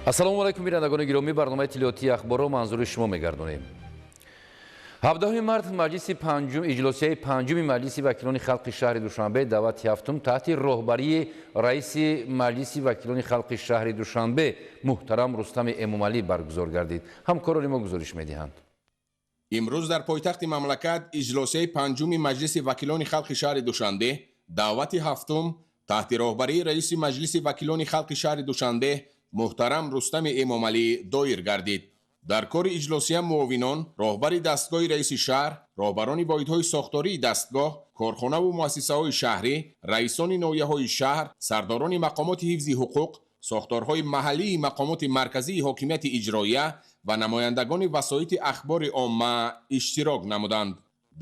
Ассалому алайкум, бинандагони гиромӣ, барномаи иттилоотии ахборро манзури шумо мегардонем. 17 март маҷлиси панҷум, иҷлосияи панҷуми Маҷлиси вакилони халқи шаҳри Душанбе даъвати ҳафтум таҳти роҳбарии раиси Маҷлиси вакилони халқи шаҳри Душанбе муҳтарам Рустами Эмомалӣ баргузор гардид. Ҳамкорони мо гузориш медиҳанд. Имрӯз дар пойтахти мамлакат иҷлосияи панҷуми Маҷлиси вакилони халқи шаҳри Душанбе даъвати ҳафтум таҳти роҳбарии раиси Маҷлиси вакилони халқи шаҳри Душанбе муҳтарам Рустами Эмомалӣ доир гардид. Дар кори иҷлосия муовинон, роҳбари дастгоҳи раиси шаҳр, роҳбарони воҳидҳои сохтории дастгоҳ, корхонаву муассисаҳои шаҳрӣ, раисони ноҳияҳои шаҳр, сардорони мақомоти ҳифзи ҳуқуқ, сохторҳои маҳаллии мақомоти марказии ҳокимияти иҷроия ва намояндагони васоити ахбори омма иштирок намуданд.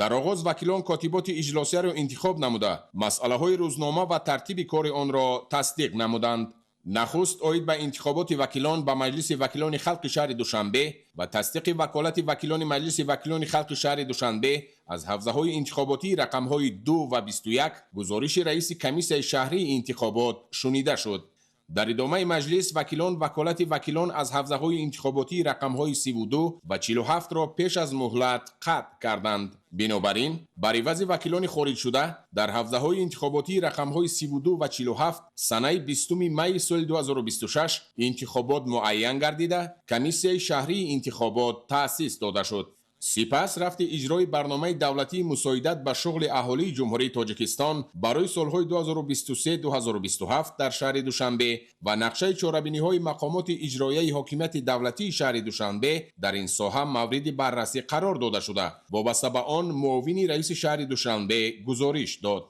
Дар оғоз вакилон котиботи иҷлосияро интихоб намуда, масъалаҳои рӯзнома ва тартиби кори онро тасдиқ намуданд. Нахуст оид ба интихоботи вакилон ба Маҷлиси вакилони халқи шаҳри Душанбе ва тасдиқи ваколати вакилони Маҷлиси вакилони халқи шаҳри Душанбе аз ҳавзаҳои интихоботии рақамҳои 2 ва 21 гузориши раиси комиссияи шаҳрии интихобот шунида шуд. Дар идомаи маҷлис вакилон ваколати вакилон аз ҳавзаҳои интихоботии рақамҳои 32 ва 47-ро пеш аз муҳлат қатъ карданд. Бинобар ин, бар ивази вакилони хориҷшуда дар ҳавзаҳои интихоботии рақамҳои 32 ва 47 санаи 20 майи соли 2026 интихобот муайян гардида, комиссияи шаҳрии интихобот таъсис дода шуд. Сипас рафти иҷрои барномаи давлатии мусоидат ба шуғли аҳолии Ҷумҳурии Тоҷикистон барои солҳои 2023-2027 дар шаҳри Душанбе ва нақшаи чорабиниҳои мақомоти иҷроияи ҳокимияти давлатии шаҳри Душанбе дар ин соҳа мавриди баррасӣ қарор дода шуда, вобаста ба он муовини раиси шаҳри Душанбе гузориш дод.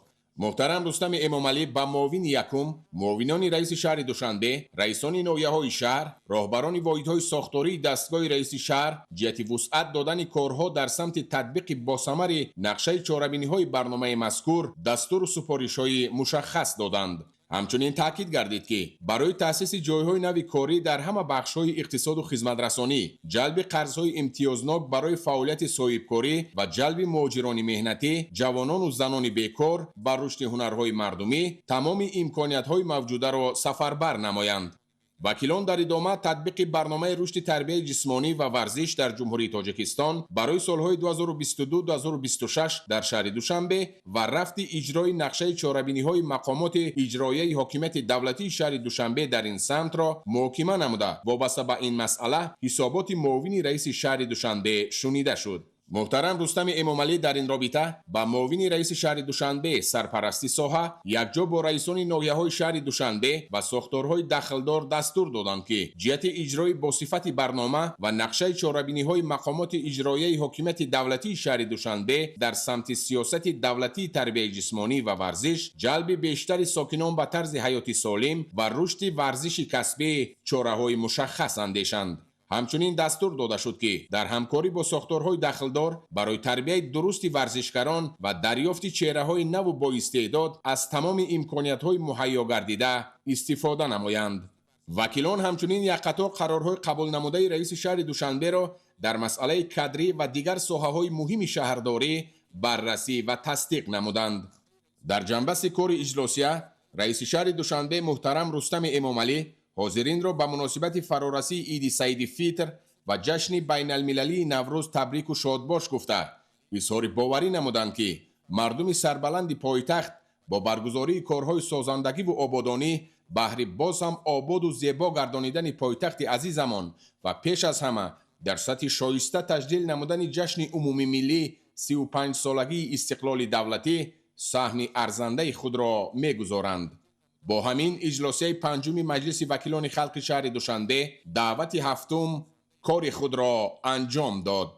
Муҳтарам Рустами Эмомалӣ ба муовини якум, муовинони раиси шаҳри Душанбе, раисони ноҳияҳои шаҳр, роҳбарони воҳидҳои сохтории дастгоҳи раиси шаҳр ҷиҳати вусъат додани корҳо дар самти татбиқи босамари нақшаи чорабиниҳои барномаи мазкур дастуру супоришҳои мушаххас доданд. Ҳамчунин таъкид гардид, ки барои таъсиси ҷойҳои нави корӣ дар ҳама бахшҳои иқтисоду хизматрасонӣ, ҷалби қарзҳои имтиёзнок барои фаъолияти соҳибкорӣ ва ҷалби муҳоҷирони меҳнатӣ, ҷавонону занони бекор ба рушди ҳунарҳои мардумӣ тамоми имкониятҳои мавҷударо сафарбар намоянд. Вакилон дар идома татбиқи барномаи рушди тарбияи ҷисмонӣ ва варзиш дар Ҷумҳурии Тоҷикистон барои солҳои 2022-2026 дар шаҳри Душанбе ва рафти иҷрои нақшаи чорабиниҳои мақомоти иҷроияи ҳокимияти давлатии шаҳри Душанбе дар ин самтро муҳокима намуда, вобаста ба ин масъала ҳисоботи муовини раиси шаҳри Душанбе шунида шуд. Муҳтарам Рустами Эмомалӣ дар ин робита ба муовини раиси шаҳри Душанбе сарпарасти соҳа якҷо бо раисони ноҳияҳои шаҳри Душанбе ва сохторҳои дахлдор дастур доданд, ки ҷиҳати иҷрои босифати барнома ва нақшаи чорабиниҳои мақомоти иҷроияи ҳокимияти давлатии шаҳри Душанбе дар самти сиёсати давлатии тарбияи ҷисмонӣ ва варзиш, ҷалби бештари сокинон ба тарзи ҳаёти солим ва рушди варзиши касбӣ чораҳои мушаххас андешанд. Ҳамчунин дастур дода шуд, ки дар ҳамкорӣ бо сохторҳои дахлдор барои тарбияи дурусти варзишгарон ва дарёфти чеҳраҳои наву боистеъдод аз тамоми имкониятҳои муҳайё гардида истифода намоянд. Вакилон ҳамчунин як қатор қарорҳои қабулнамудаи раиси шаҳри Душанберо дар масъалаи кадрӣ ва дигар соҳаҳои муҳими шаҳрдорӣ баррасӣ ва тасдиқ намуданд. Дар ҷанбаси кори иҷлосия раиси шаҳри Душанбе муҳтарам Рустами Эмомалӣ ҳозиринро ба муносибати фарорасии иди Саиди Фитр ва ҷашни байналмилалии Наврӯз табрику шодбош гуфта, изҳори боварӣ намуданд, ки мардуми сарбаланди пойтахт бо баргузории корҳои созандагиву ободонӣ баҳри боз ҳам ободу зебо гардонидани пойтахти азизамон ва пеш аз ҳама дар сатҳи шоиста таҷлил намудани ҷашни умумимиллӣ 35-солагии истиқлоли давлатӣ саҳми арзандаи худро мегузоранд. Бо ҳамин иҷлосияи панҷуми Маҷлиси вакилони халқи шаҳри Душанбе даъвати ҳафтум кори худро анҷом дод.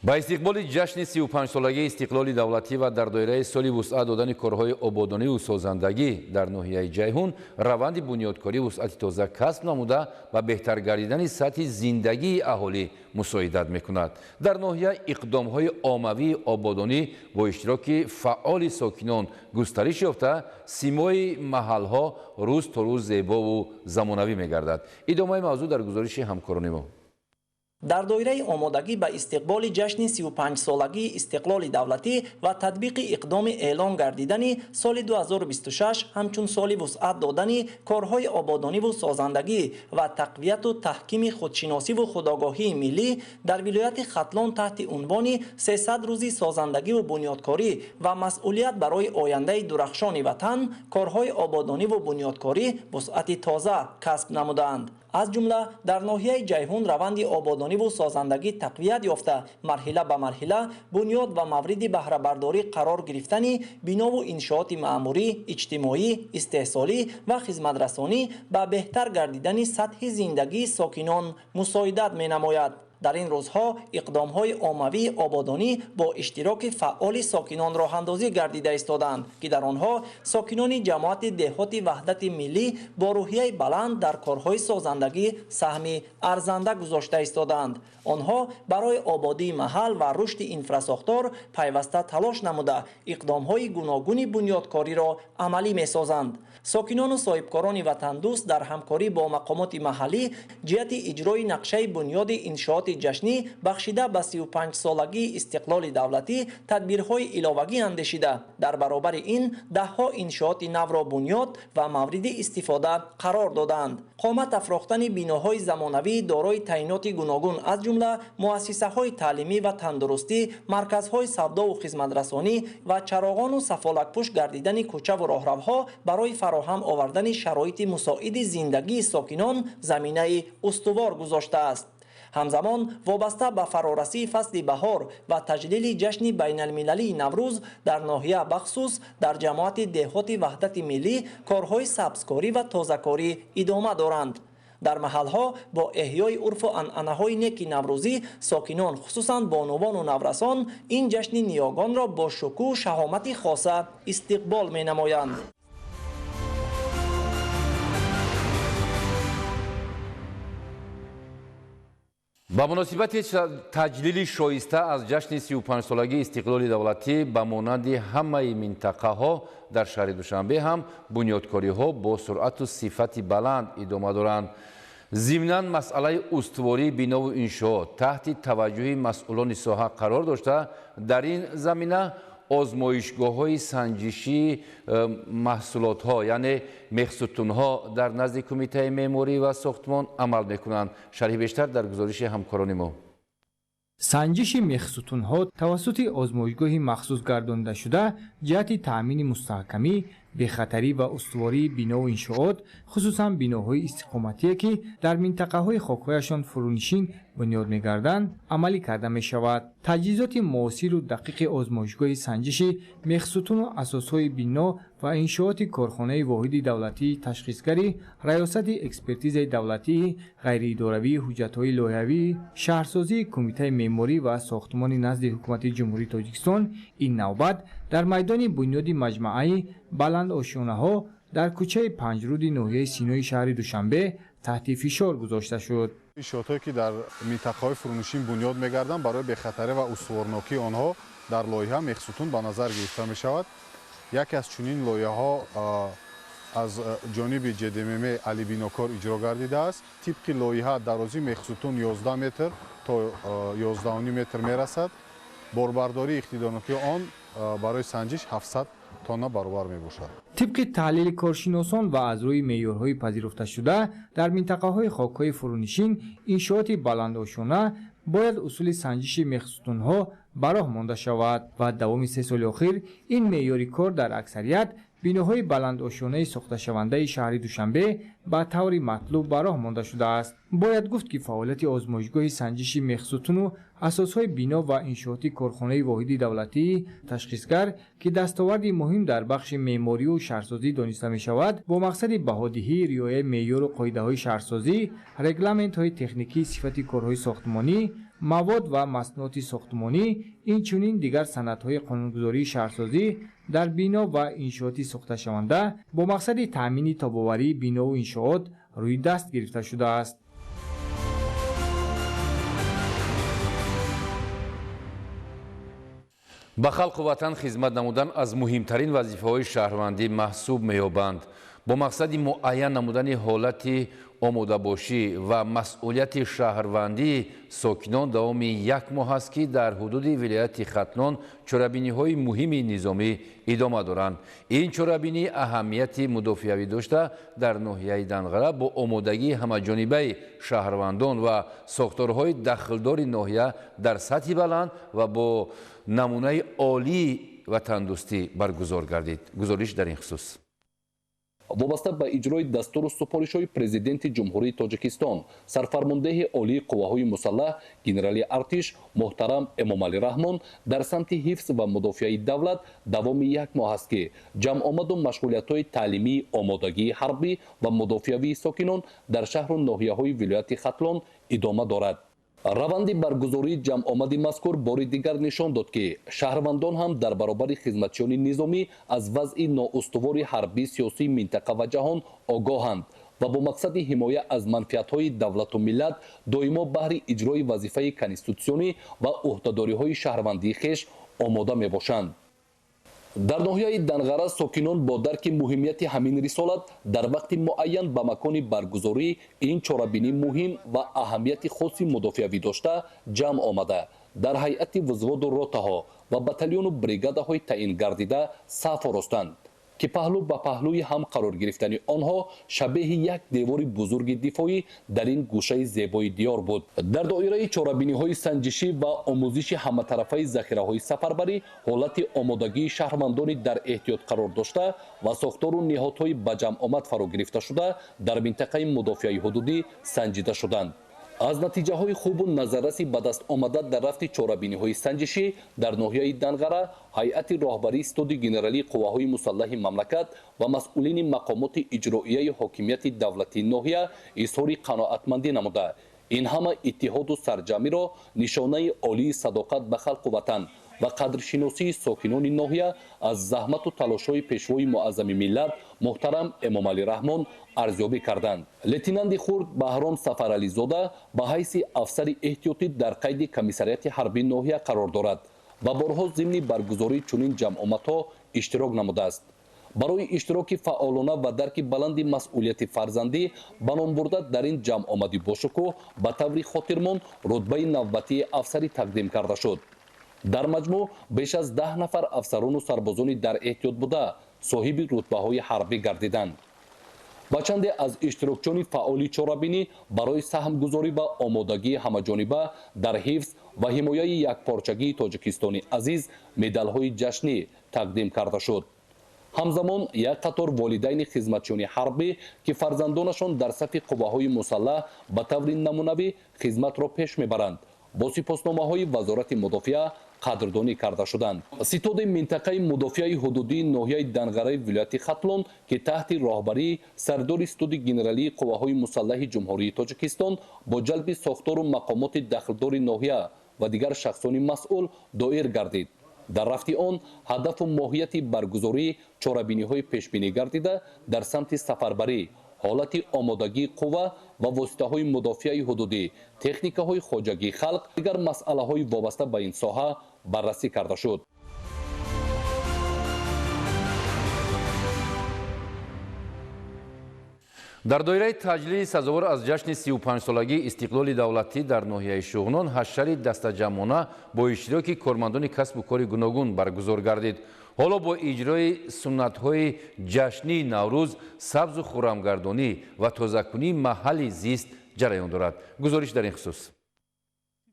Ба истиқболи ҷашни 35-солагии истиқлоли давлатӣ ва дар доираи соли вусъат додани корҳои ободониву созандагӣ дар ноҳияи Ҷайҳун раванди бунёдкорӣ вусъати тоза касб намуда ба беҳтар гардидани сатҳи зиндагии аҳолӣ мусоидат мекунад. Дар ноҳия иқдомҳои оммавии ободонӣ бо иштироки фаъоли сокинон густариш ёфта, симои маҳалҳо рӯз то рӯз зебову замонавӣ мегардад. Идомаи мавзӯъ дар гузориши ҳамкорони мо. Дар доираи омодагӣ ба истиқболи ҷашни 35-солагии истиқлоли давлатӣ ва татбиқи иқдоми эълон гардидани соли 2026 ҳамчун соли вусъат додани корҳои ободониву созандагӣ ва тақвияту таҳкими худшиносиву худогоҳии миллӣ дар вилояти Хатлон таҳти унвони 300 рӯзи созандагиву бунёдкорӣ ва масъулият барои ояндаи дурахшони ватан корҳои ободониву бунёдкорӣ вусъати тоза касб намудаанд. Аз ҷумла дар ноҳияи Ҷайҳун раванди ободониву созандагӣ тақвият ёфта, марҳила ба марҳила бунёд ва мавриди баҳрабардорӣ қарор гирифтани бинову иншооти маъмурӣ, иҷтимоӣ, истеҳсолӣ ва хизматрасонӣ ба беҳтар гардидани сатҳи зиндагии сокинон мусоидат менамояд. Дар ин рӯзҳо иқдомҳои оммавии ободонӣ бо иштироки фаъоли сокинон роҳандозӣ гардида истодаанд, ки дар онҳо сокинони ҷамоати деҳоти Ваҳдати миллӣ бо рӯҳияи баланд дар корҳои созандагӣ саҳми арзанда гузошта истодаанд. Онҳо барои ободии маҳал ва рушди инфрасохтор пайваста талош намуда, иқдомҳои гуногуни бунёдкориро амалӣ месозанд. Сокинону соҳибкорони ватандӯст дар ҳамкорӣ бо мақомоти маҳаллӣ ҷиҳати иҷрои нақшаи бунёди иншооти ҷашнӣ бахшида ба 35-солагии истиқлоли давлатӣ тадбирҳои иловагӣ андешида, дар баробари ин даҳҳо иншооти навро бунёд ва мавриди истифода қарор додаанд. Қомат афрохтани биноҳои замонавӣ дорои таъиноти гуногун аз ҷумла муассисаҳои таълимӣ ва тандурустӣ, марказҳои савдову хизматрасонӣ ва чароғону сафолакпӯш гардидани кӯчаву роҳравҳо барои фароҳам овардани шароити мусоиди зиндагии сокинон заминаи устувор гузоштааст. Ҳамзамон вобаста ба фарорасии фасли баҳор ва таҷлили ҷашни байналмилалии Наврӯз дар ноҳия, бахсус дар ҷамоати деҳоти Ваҳдати миллӣ корҳои сабзкорӣ ва тозакорӣ идома доранд. Дар маҳалҳо бо эҳёи урфу анъанаҳои неки наврӯзӣ сокинон, хусусан бонувону наврасон, ин ҷашни ниёгонро бо шукӯҳу шаҳомати хоса истиқбол менамоянд. Ба муносибати таҷлили шоиста аз ҷашни 35-солагии истиқлоли давлатӣ ба монанди ҳамаи минтақаҳо дар шаҳри Душанбе ҳам бунёдкориҳо бо суръату сифати баланд идома доранд. Зимнан масъалаи устувории бинову иншоот таҳти таваҷҷӯҳи масъулони соҳа қарор дошта, дар ин замина озмоишгоҳҳои санҷишии маҳсулотҳо, яъне мехсутунҳо дар назди Кумитаи меъморӣ ва сохтмон амал мекунанд. Шарҳи бештар дар гузориши ҳамкорони мо. Санҷиши мехсутунҳо тавассути озмоишгоҳи махсус гардондашуда ҷиҳати таъмини мустаҳкамӣ, бехатарӣ ва устувории бинову иншоот, хусусан биноҳои истиқоматие, ки дар минтақаҳои хокҳояшон фурӯнишин бунёд мегарданд, амалӣ карда мешавад. Таҷҳизоти муосиру дақиқи озмоишгоҳи санҷиши мехсутуну асосҳои бино ва иншооти корхонаи воҳиди давлатии ташхисгари Раёсати экспертизаи давлатии ғайриидоравии ҳуҷҷатҳои лоиҳавии шаҳрсозии Кумитаи меъморӣ ва сохтмони назди Ҳукумати Ҷумҳурии Тоҷикистон ин навбат дар майдони бунёди маҷмааи баландошёнаҳо дар кӯчаи Панҷруди ноҳияи Синои шаҳри Душанбе таҳти фишор гузошта шуд. Иншоотҳое ки дар минтақаҳои фурӯнишин бунёд мегарданд, барои бехатарӣ ва устуворнокии онҳо дар лоиҳа мехсутун ба назар гирифта мешавад. Яке аз чунин лоиҳаҳо аз ҷониби ҶДММ Али Бинокор иҷро гардидааст. Тибқи лоиҳа дарозии мехсутун 11 метр то 11,5 метр мерасад. Борбардории иқтидорнокии он барои санҷиш 700 тонна баробар мебошад. Тибқи таҳлили коршиносон ва аз рӯи меъёрҳои пазируфташуда дар минтақаҳои хокҳои фурӯнишин иншооти баландошёна бояд усули санҷиши мехсутунҳо ба роҳ монда шавад ва давоми 3 соли охир ин меъёри кор дар аксарият биноҳои баландошёнаи сохташавандаи шаҳри Душанбе ба таври матлуб ба роҳ монда шудааст. Бояд гуфт, ки фаъолияти озмоишгоҳи санҷиши мехсутуну асосҳои бино ва иншооти корхонаи воҳиди давлатии ташхисгар, ки дастоварди муҳим дар бахши меъморию шаҳрсозӣ дониста мешавад, бо мақсади баҳодиҳии риояи меъёру қоидаҳои шаҳрсозӣ, регламентҳои техникии сифати корҳои сохтмонӣ, мавод ва маснуоти сохтмонӣ, инчунин дигар санадҳои қонунгузории шаҳрсозӣ дар бино ва иншооти сохташаванда бо мақсади таъмини тобоварии бинову иншоот рӯи даст гирифта шудааст. Ба халқу ватан хизмат намудан аз муҳимтарин вазифаҳои шаҳрвандӣ маҳсуб меёбанд. Бо мақсади муайян намудани ҳолати омодабошӣ ва масъулияти шаҳрвандии сокинон давоми як моҳ аст, ки дар ҳудуди вилояти Хатлон чорабиниҳои муҳими низомӣ идома доранд. Ин чорабинӣ аҳамияти мудофиавӣ дошта, дар ноҳияи Данғара бо омодагии ҳамаҷонибаи шаҳрвандон ва сохторҳои дахлдори ноҳия дар сатҳи баланд ва бо намунаи олии ватандӯстӣ баргузор гардид. Гузориш дар ин хусус. Вобаста ба иҷрои дастуру супоришҳои Президенти Ҷумҳурии Тоҷикистон, сарфармондеҳи Олии қувваҳои мусаллаҳ, генерали артиш муҳтарам Эмомалӣ Раҳмон, дар самти ҳифз ва мудофиаи давлат давоми як моҳ аст, ки ҷамъомаду машғулиятҳои таълимии омодагии ҳарбӣ ва мудофиавии сокинон дар шаҳру ноҳияҳои вилояти Хатлон идома дорад. Раванди баргузории ҷамъомади мазкур бори дигар нишон дод, ки шаҳрвандон ҳам дар баробари хизматчиёни низомӣ аз вазъи ноустувори ҳарбии сиёсии минтақа ва ҷаҳон огоҳанд ва бо мақсади ҳимоя аз манфиатҳои давлату миллат доимо баҳри иҷрои вазифаи конститутсионӣ ва ӯҳдадориҳои шаҳрвандии хеш омода мебошанд. Дар ноҳияи Данғара сокинон бо дарки муҳимияти ҳамин рисолат дар вақти муайян ба макони баргузорӣ ин чорабинӣ муҳим ва аҳамияти хоси мудофиавӣ дошта ҷамъ омада, дар ҳайати взводу ротаҳо ва батальону бригадаҳои таъин гардида саф оростанд, ки паҳлӯ ба паҳлӯи ҳам қарор гирифтани онҳо шабеҳи як девори бузурги дифоӣ дар ин гӯшаи зебои диёр буд. Дар доираи чорабиниҳои санҷишӣ ва омӯзиши ҳаматарафаи захираҳои сафарбарӣ, ҳолати омодагии шаҳрвандони дар эҳтиёт қарор дошта ва сохтору ниҳодҳои ба ҷамъомад фаро гирифташуда дар минтақаи мудофиаи ҳудудӣ санҷида шуданд. Аз натиҷаҳои хубу назарраси ба даст омада дар рафти чорабиниҳои санҷишӣ дар ноҳияи Данғара, ҳайати роҳбарии Стоди генералии қувваҳои мусаллаҳи мамлакат ва масъулини мақомоти иҷроияи ҳокимияти давлатии ноҳия изҳори қаноатмандӣ намуда, ин ҳама иттиҳоду сарҷамъиро нишонаи олии садоқат ба халқу ватан ва қадршиносии сокинони ноҳия аз заҳмату талошҳои пешвои муаззами миллат муҳтарам Эмомалӣ Раҳмон арзёбӣ карданд. Лейтенанти хурд Баҳром Сафарализода ба ҳайси афсари эҳтиётӣ дар қайди комиссариати ҳарбии ноҳия қарор дорад ва борҳо зимни баргузории чунин ҷамъомадҳо иштирок намудааст. Барои иштироки фаъолона ва дарки баланди масъулияти фарзандӣ ба ном бурда дар ин ҷамъомади бошукӯҳ ба таври хотирмон рутбаи навбатии афсарӣ тақдим карда шуд. Дар маҷмӯъ беш аз 10 нафар афсарону сарбозони дар эҳтиёт буда соҳиби рутбаҳои ҳарбӣ гардиданд. Ба чанде аз иштирокчиёни фаъоли чорабинӣ барои саҳмгузорӣ ва омодагии ҳамаҷониба дар ҳифз ва ҳимояи якпорчагии Тоҷикистони азиз медалҳои ҷашнӣ тақдим карда шуд. Ҳамзамон як қатор волидайни хизматчиёни ҳарбӣ, ки фарзандонашон дар сафи қувваҳои мусаллаҳ ба таври намунавӣ хизматро пеш мебаранд, бо сипосномаҳои Вазорати мудофиа қадрдонӣ карда шуданд. Ситоди минтақаи мудофиаи ҳудудии ноҳияи Данғараи вилояти Хатлон, ки таҳти роҳбарии сардори Стоди генералии қувваҳои мусаллаҳи Ҷумҳурии Тоҷикистон бо ҷалби сохтору мақомоти дахлдори ноҳия ва дигар шахсони масъул доир гардид. Дар рафти он ҳадафу моҳияти баргузории чорабиниҳои пешбинӣ гардида дар самти сафарбарӣ, ҳолати омодагии қувва ва воситаҳои мудофиаи ҳудудӣ, техникаҳои хоҷагии халқ, дигар масъалаҳои вобаста ба ин соҳа баррасӣ карда шуд. Дар доираи таҷлили сазовор аз ҷашни 35-солагии истиқлоли давлатӣ дар ноҳияи Шуғнон ҳашари дастаҷамъона бо иштироки кормандони касбу кори гуногун баргузор гардид. Ҳоло бо иҷрои суннатҳои ҷашнии Наврӯз, сабзу хуррамгардонӣ ва тозакунии маҳалли зист ҷараён дорад. Гузориш дар ин хусус.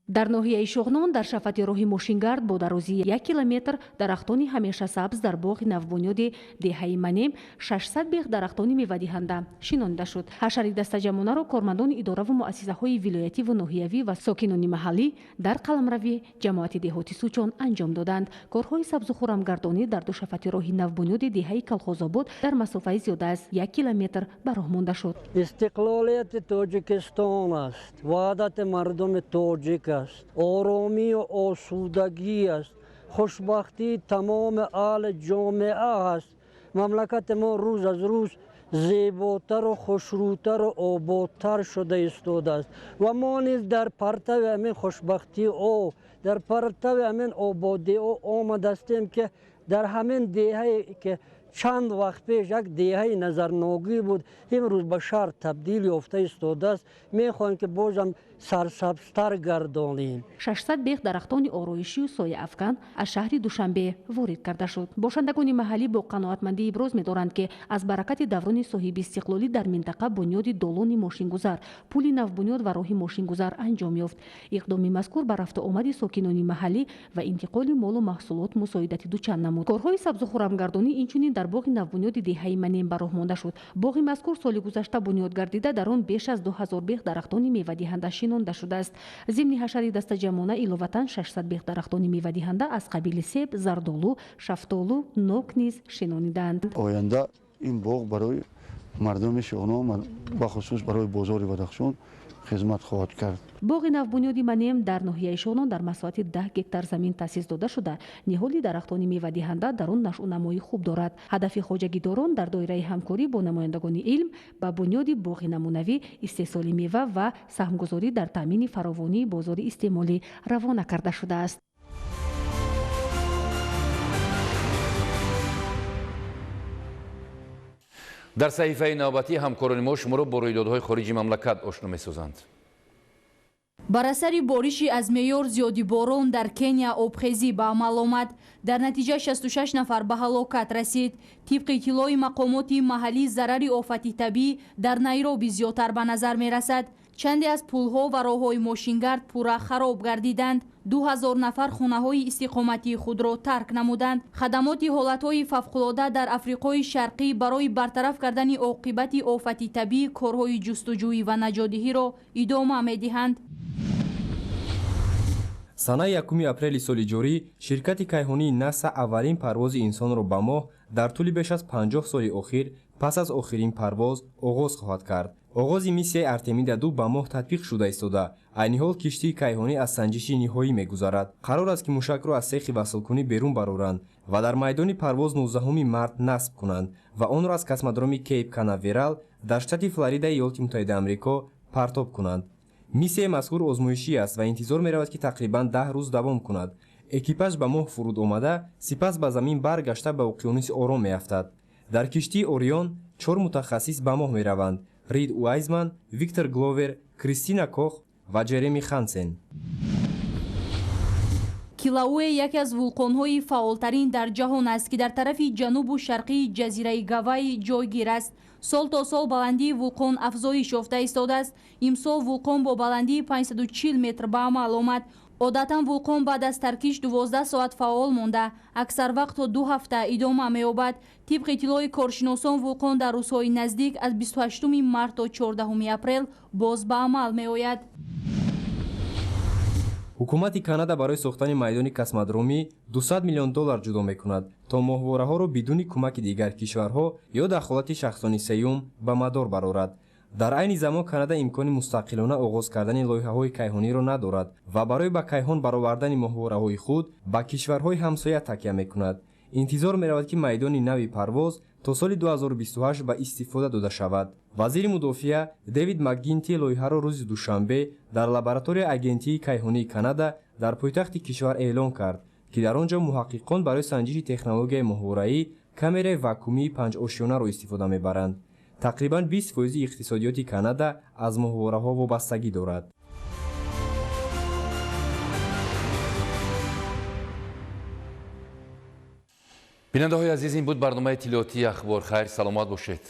Дар ноҳияи Шуғнон дар шафати роҳи мошингард бо дарозии 1 километр дарахтони ҳамеша сабз дар боғи навбунёди деҳаи Манем 600 бех дарахтони мевадиҳанда шинонида шуд. Ҳашари дастаҷамъонаро кормандони идораву муассисаҳои вилоятӣ ва ноҳиявӣ ва сокинони маҳаллӣ дар қаламрави ҷамоати деҳоти Сучон анҷом доданд. Корҳои сабзу хуррамгардонӣ дар ду шафати роҳи навбунёди деҳаи Колхозобод дар масофаи зиёда аз 1 километр ба роҳ монда шуд. Истиқлолияти Тоҷикистон аст, ваҳдати мардуми тоҷик аст, оромию осудагӣ аст, хушбахтии тамоми аҳли ҷомеа аст. Мамлакати мо рӯз аз рӯз зеботару хушрӯтару ободтар шуда истодааст ва мо низ дар партави ҳамин хушбахтии ӯ, дар партави ҳамин ободии ӯ омадастем, ки дар ҳамин деҳае ки Чанд вақт пеш як деҳаи назарногӣ буд, имрӯз ба шаҳр табдил ёфта истодааст. Мехоҳем, ки бозам сарсабзтар гардонем. 600 бех дарахтони ороишию сояафкан аз шаҳри Душанбе ворид карда шуд. Бошандагони маҳаллӣ бо қаноатмандӣ иброз медоранд, ки аз баракати даврони соҳиби истиқлолӣ дар минтақа бунёди долони мошингузар, пули навбунёд ва роҳи мошингузар анҷом ёфт. Иқдоми мазкур ба рафту омади сокинони маҳаллӣ ва интиқоли молу маҳсулот мусоидати дучанд намуд. Корҳои сабзу хурамгардонӣ инчунин дар боғи навбунёди деҳаи Манем ба роҳ монда шуд. Боғи мазкур соли гузашта бунёд гардида, дар он беш аз 2000 бех дарахтони мевадиҳанда шинонда шудааст. Зимни ҳашари дастаҷамъона иловатан 600 бех дарахтони мевадиҳанда аз қабили себ, зардолу, шафтолу, нок низ шинонидаанд. Оянда ин боғ барои мардуми Шуғнон, бахусус барои бозори Бадахшон хизмат хоҳад кард. Боғи навбунёди Манем дар ноҳияи Шуғнон дар масоҳати 10 гектар замин таъсис дода шуда, ниҳоли дарахтони мевадиҳанда дар он нашъунамои хуб дорад. Ҳадафи хоҷагидорон дар доираи ҳамкорӣ бо намояндагони илм ба бунёди боғи намунавӣ, истеҳсоли мева ва саҳмгузорӣ дар таъмини фаровонии бозори истеъмолӣ равона карда шудааст. Дар саҳифаи навбатӣ ҳамкорони мо шуморо бо рӯйдодҳои хориҷи мамлакат ошно месозанд. Бар асари бориши аз меъёр зиёди борон дар Кения обхезӣ ба амал омад. Дар натиҷа 66 нафар ба ҳалокат расид. Тибқи иттилои мақомоти маҳаллӣ, зарари офати табиӣ дар Найроби зиёдтар ба назар мерасад. Чанде аз пулҳо ва роҳҳои мошингард пурра хароб гардиданд. 2000 нафар хонаҳои истиқоматии худро тарк намуданд. Хадамоти ҳолатҳои фавқулода дар Африқои Шарқӣ барои бартараф кардани оқибати офати табиӣ корҳои ҷустуҷӯӣ ва наҷотдиҳиро идома медиҳанд. Санаи 1 апрели соли ҷорӣ ширкати кайҳонии НАСА аввалин парвози инсонро ба моҳ дар тӯли беш аз 50 соли охир пас аз охирин парвоз оғоз хоҳад кард. Оғози миссияи Артемида 2 ба моҳ татбиқ шуда истода. Айни ҳол киштии кайҳонӣ аз санҷиши ниҳоӣ мегузарад. Қарор аст, ки мушакро аз сехи васлкунӣ берун бароранд ва дар майдони парвоз 19 март насб кунанд ва онро аз космодроми Кейп Канаверал дар штати Флоридаи Иёлоти Муттаҳидаи Амрико партоб кунанд. Миссияи мазкур озмоишӣ аст ва интизор меравад, ки тақрибан 10 рӯз давом кунад. Экипаж ба моҳ фуруд омада, сипас ба замин баргашта ба уқёнуси Ором меафтад. Дар киштии Орион 4 мутахассис ба моҳ мераванд: Рид Уайзман, Виктор Гловер, Кристина Кох ва Ҷереми Хансен. Килауэ яке аз вулқонҳои фаъолтарин дар ҷаҳон аст, ки дар тарафи ҷанубу шарқии ҷазираи Гавайи ҷойгир аст. Сол то сол баландии вулқон афзоиш ёфта истодааст. Имсол вулқон бо баландии 540 метр ба амал омад. Одатан вулқон баъд аз таркиш 12 соат фаъол монда, аксар вақт то 2 ҳафта идома меёбад. Тибқи иттилои коршиносон, вулқон дар рӯзҳои наздик аз 28 март то 14 апрел боз ба амал меояд. Ҳукумати Канада барои сохтани майдони космодромӣ 200 миллион доллар ҷудо мекунад, то моҳвораҳоро бидуни кӯмаки дигар кишварҳо ё дахолати шахсони сеюм ба мадор барорад. Дар айни замон Канада имкони мустақилона оғоз кардани лоиҳаҳои кайҳониро надорад ва барои ба кайҳон баровардани моҳвораҳои худ ба кишварҳои ҳамсоя такя мекунад. Интизор меравад, ки майдони нави парвоз то соли 2028 ба истифода дода шавад. Вазири мудофиа Дэвид МакГинти лоиҳаро рӯзи душанбе дар лабораторияи агентии кайҳонии Канада дар пойтахти кишвар эълон кард, ки дар он ҷо муҳаққиқон барои санҷиши технологияи моҳвораӣ камераи вакуумии панҷошёнаро истифода мебаранд. Тақрибан 20% иқтисодиёти Канада аз моҳвораҳо вобастагӣ дорад. Бинандаҳои азиз, ин буд барномаи иттилоотии Ахбор. Хайр, саломат бошед.